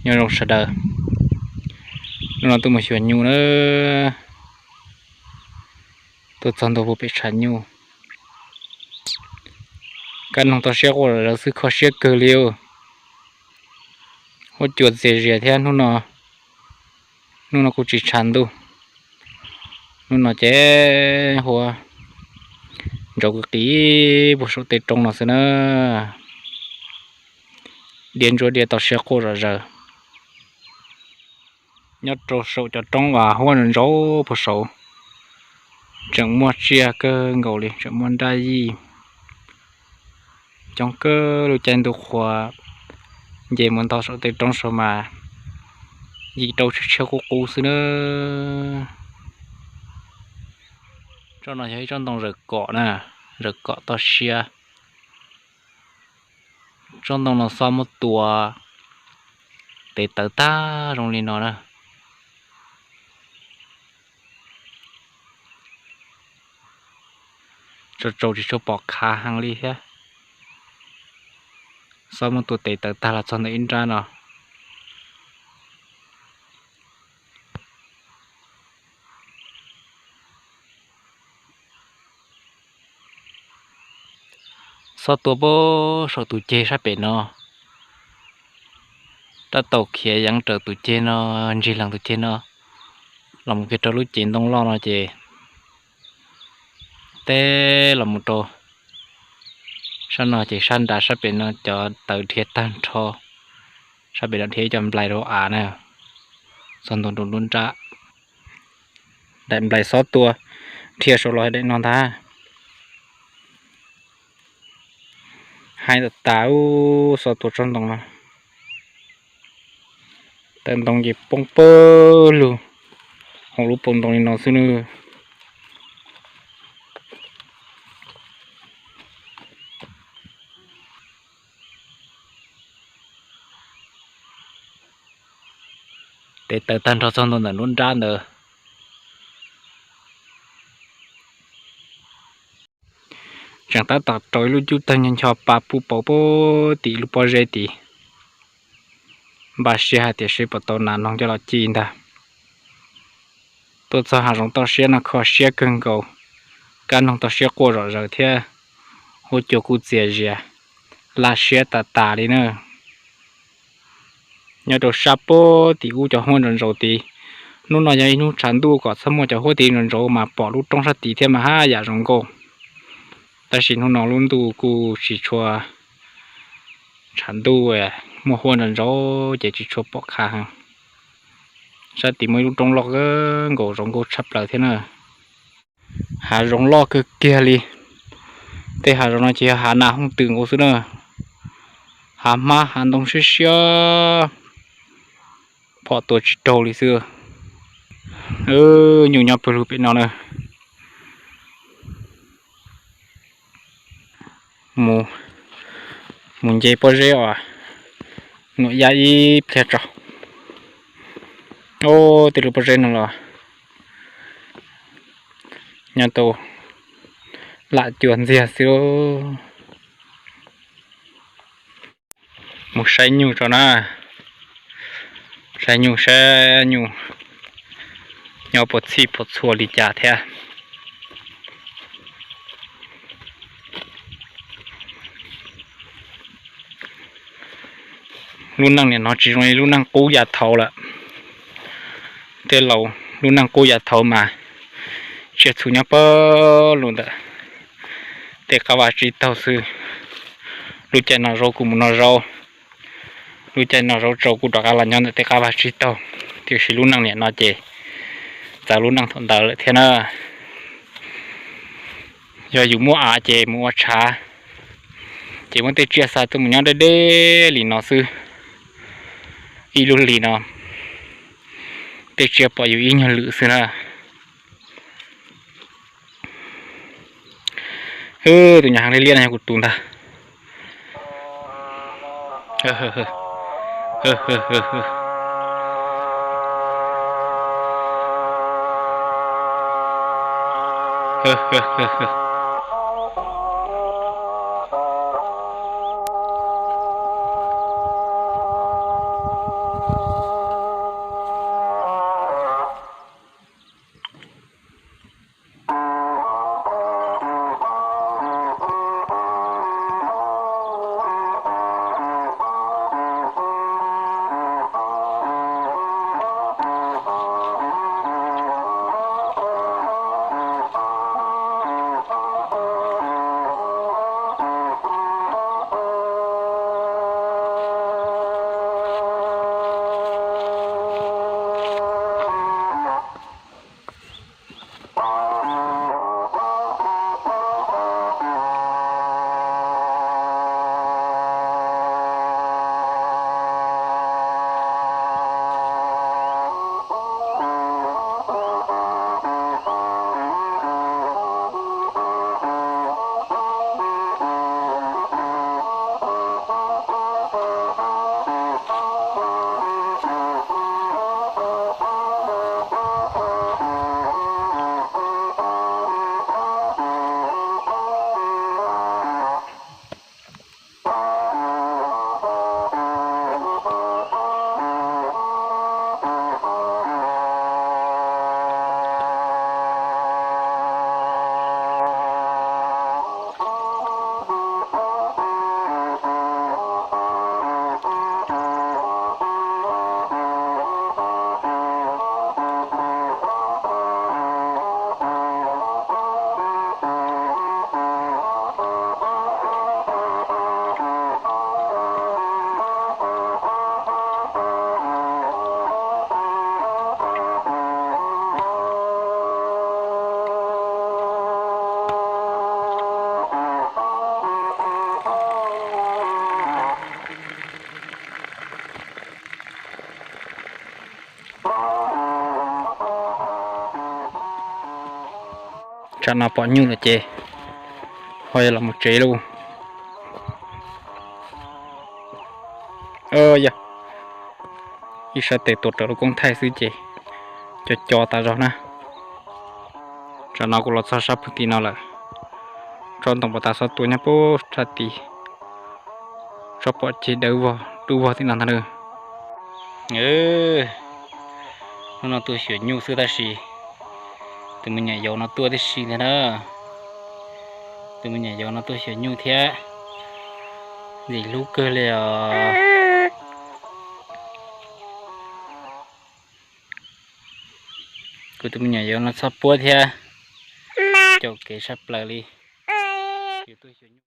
Nyob zoo sawv daws, hnub no tuaj mus xyuas nyuj na, tuaj txog ntua puag pem tshav nyuj. Kab noog toj siab quaj zom zaws xwb, kho siab kawg li. Huab cua txias zias thiab, hnub no kuj tsis tshav ntuj. Hnub no ces huab ntsaus qis qis puag saum tej roob no xwb na. Diav ntsuab diav toj siab quaj zom zaws. Nyob rau saum cov roob uas huab ntsaus ntsaus puag saud, tseem muaj tsiaj kawg nkaus li, tseem muaj nraj yij, coob kawg. Lub caij ntuj qhua nce mus ntog saum tej roob saud mas yim rau tshiab tshiab qub qub xwb na. Tsob no yog ib tsob ntoo zaws kom na, zaws kom toj siab. Tsob ntoo no xob muab tua tes tawv tag zoo li no na. Tsaus tsaus tsis tshua pom khav heev li thiab. Xob muab tua tes tawv tag los txog ntawm ib nrab no. Xob tua puag saum tus ceg sab pem no, tab tom khiav yeev raws tus ceg no, ntsig lees tus ceg no los mus kiag rau lub cev ntoo loj no ces teb los mus rau sab no ces sab nram sab pem no cov tawv dhia tag nrho, sab pem no dhia ib co nplai rau av na, txog ntua rau nruab nrab. Daim nplai xob tua dhia saud los daim no ntag. Haib tas tas, xob tua tsob ntoo no. Tawv ntoo ces poob pawg lug hauv lub paus ntoo li no xwb nawb. Tes tawv tag nrho txog ntua ntawm nruab nrab ntawd. Tseem tab tom rau ib lub cub tawg ncho ncho pa puj pauv puag tim lub pob zeb tid. Npaj siab hais tias seb puas tau nas noog coj los ci ntag. Tuaj txog hav zoov toj siab no kho siab kawg nkaus, kab noog toj siab quaj zom zaws thiab, huab cua kuj txias zias, laj siab tas tas li na. Nyob rau sab puag tim ub cov huab ntsaus ntsaus tid, hnub no yog ib hnub tshav ntuj kom txhob muaj cov huab tid ntsaus ntsaus mas pom lub roob sab tid thiab mas haj yam zoo nkauj. Tab sis hnub no lub ntuj kuj tsis tshua tshav ntuj, muaj huab ntsaus ntsaus ces tsis tshua pom khav heev. Sab tid muaj ib lub roob loj kawg nkaus zoo nkauj tshaj plaws thiab na. Hav zoov loj kawg kiag li. Tej hav zoov no ces yog hav nas hooj twm nkaus xwb na. Hav hmab hav ntoo siab siab, phom tua tsis raug li xwb. Nyuj nyob pawg lug pem no na. Mus nce pob zeb os, nuam yaj ib pliag tso. Ob, tej lub pob zeb no los nyob tau lam cua ntxiag xwb. Mus saib nyuj tso na, saib nyuj saib nyuj nyob puas txhij puas txhua li cas thiab. Lub neej niam no tsis zoo li lub neej qub yav thaud lawm. Tej laus lub neej qub yav thaud mas tsiaj txhu nyob pawg lug ntawm tej qab vaj tsib taug xwb. Lub caij noj zaub kuj mus noj zaub, lub caij noj zaub tsaus kuj rov qab los nyob ntawm tej qab vaj tsib taug. Tiam sis lub neej niam no ces txawv lub neej thaum ntawd lawm thiab na. Yog yus muaj av ces mus ua tshav, ces muab tej tsiaj xa tuaj mus nyob deb deb li no xwb. Ib lub hlis no tej tsiaj pom yus ib nyuag lwm xwb na. Tus nyuam heev liab liab no yog kuv tus ntag. Tsam no pom nyuj lawm ces ho yuav los mus tsev lauj. Yog ib sab tes tuav rawv lub koob thaij xwb ces co co tas zog na. Tsam no kuv los txog sab pug tim no lawm. Tsob ntoo pas tas xob tua nyob puag sab tid. Tsob pom ceg dawb vog dub vog tim no ntag na. Hnub no tuaj xyuas nyuj xwb tab sis tus me nyuam yaus no tuaj tib si ntag na. Tus me nyuam yaus no tuaj xyuas nyuj thiab. Ntxim hlub kawg li os. Kuv tus me nyuam yaus no txhob puab thiab, caum kev sab plaws li. Yus tuaj xyuas nyuj.